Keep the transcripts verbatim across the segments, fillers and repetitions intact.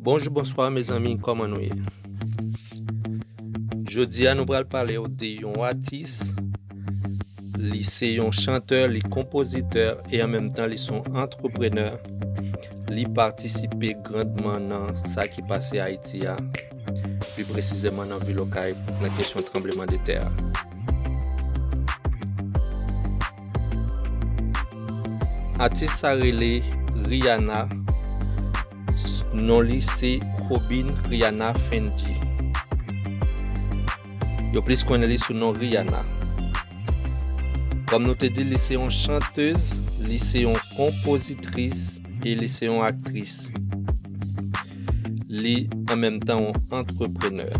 Bonjou, bonswa, mezanmi, kòman nou ye? Jodi a, nou pral pale w de yon atis. Li se yon chantè, li konpozitè e an menm tan, li se yon antreprenè. Li patisipe grandman nan sa ki pase Ayiti a, pi presizèman nan vil Okay, nan kesyon tranblemanntè a. Atis sa rele Rihanna, non li se Robyn Rihanna Fenty. Yo plis konnen li sou non Rihanna. Kòm nou te di, li se yon chantèz, li se yon konpozitris e li se yon aktris. Li an menm tan yon antreprenè.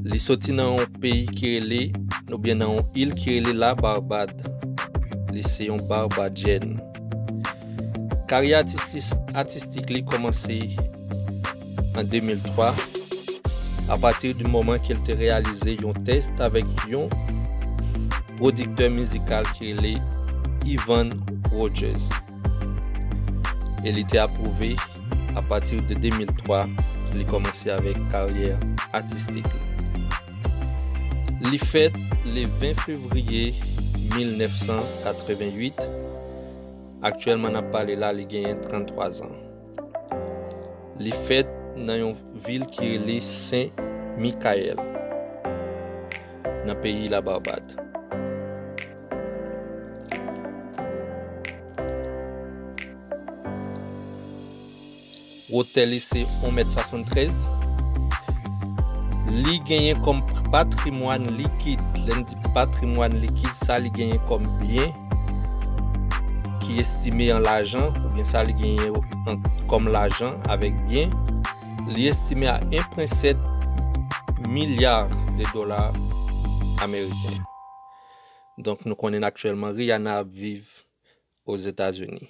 Li soti nan yon peyi ki rele, oubyen nan yon il ki rele La Barbad. Li se yon Barbadjèn. Karyè atistis-, atistik li kòmanse an de mil twa, apati di moman ke l te reyalize yon tès avèk yon pwodiktè mizikal ki rele Ivan Rogers. E li te apwouve. Apati de de mil twa, li kòmanse avèk karyè atistik li. Li fèt le ven fevriye mil nèf san katreventuit. Aktyèlman n ap pale la, li genyen tranntwa zan. Li fèt nan yon vil ki rele Sen Mikayèl, nan peyi La Barbad. Wotè li se yon mèt swasanntrèz. Li genyen kòm patrimwàn likid. Lè n di patrimwàn likid, sa li genyen kòm byen ki estime an lajan, oubyen sa li genyen an, kòm lajan avèk byen, li estime a en pwen sèt milya de dola ameriken. Donk, nou konnen aktyèlman Rihanna ap viv Ozetazini.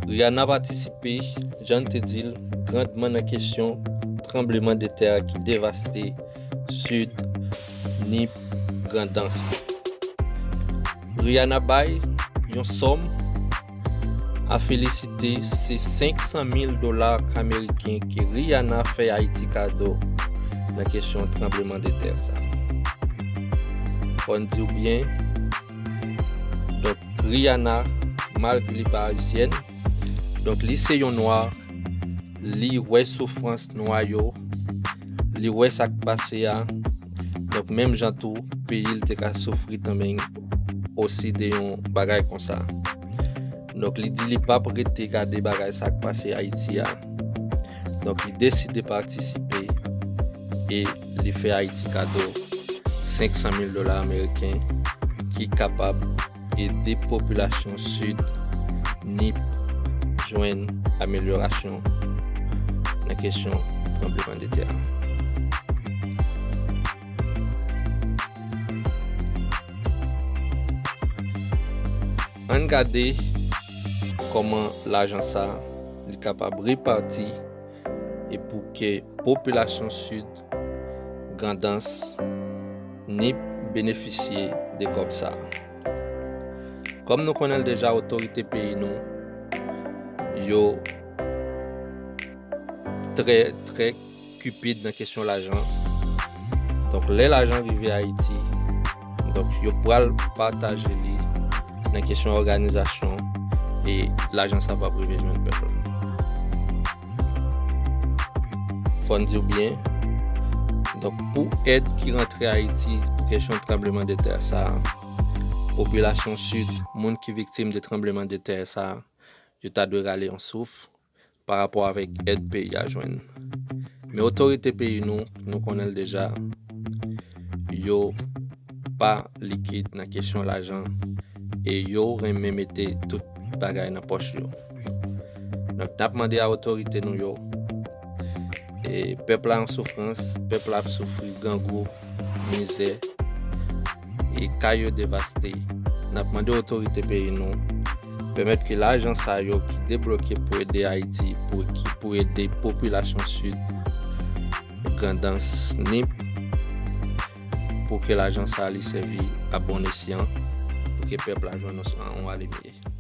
Rihanna patisipe, jan n te di l, grandman nan kesyon tranblemanntè a ki devaste Sid, Nip, Grandans. Rihanna bay yon sòm a felisite, se senk san mil dola ameriken ke Rihanna fè Ayiti kado nan kesyon tranblemanntè sa. Fò n di w byen, donk, Rihanna, malgre li pa ayisyèn, donk, li se yon nwa, li wè soufrans nwa yo, li wè sa k pase a. Donk, menm jan tou, peyi l te ka soufri tanmen osi de yon bagay konsa. Donk, li di li p ap rete gade bagay sa k pase Ayiti a. Donk, li deside patisipe e li fè Ayiti kado senk san mil dola ameriken ki kapab ede popilasyon Sid, Nip, jwenn amelyorasyon nan kesyon tranblemanntè a. Ann gade kòman lajan sa li kapab repati e pou ke popilasyon Sid, Grandans, Nip benefisye de kòb sa. Kòm nou konnen l deja, otorite peyi nou, yo trè, trè kipid nan kesyon lajan. Donk, lè lajan rive Ayiti, donk, yo pral pataje li nan kesyon òganizasyon e lajan sa p ap rive jwenn pèp la. Fò n di w byen, donk, pou èd ki rantre Ayiti pou kesyon tranblemanntè sa, popilasyon Sid, moun ki viktim de tranblemanntè sa, yo ta dwe rale yon souf pa rapò avèk èd peyi a jwenn. Men otorite peyi nou, nou konnen l deja, yo pa likid nan kesyon lajan e yo renmen mete tout bagay nan pòch yo. Donk, n ap mande a otorite nou yo, e pèp la an soufrans, pèp la ap soufri grangou, mizè, e kay yo devaste. N ap mande otorite peyi nou pèmèt ke lajan sa yo ki debloke pou ede Ayiti, pou, ki pou ede popilasyon Sid, Grandans, Nip, pou ke lajan sa li sèvi a bon esyan, pou ke pèp la jwenn yon, yon alimye.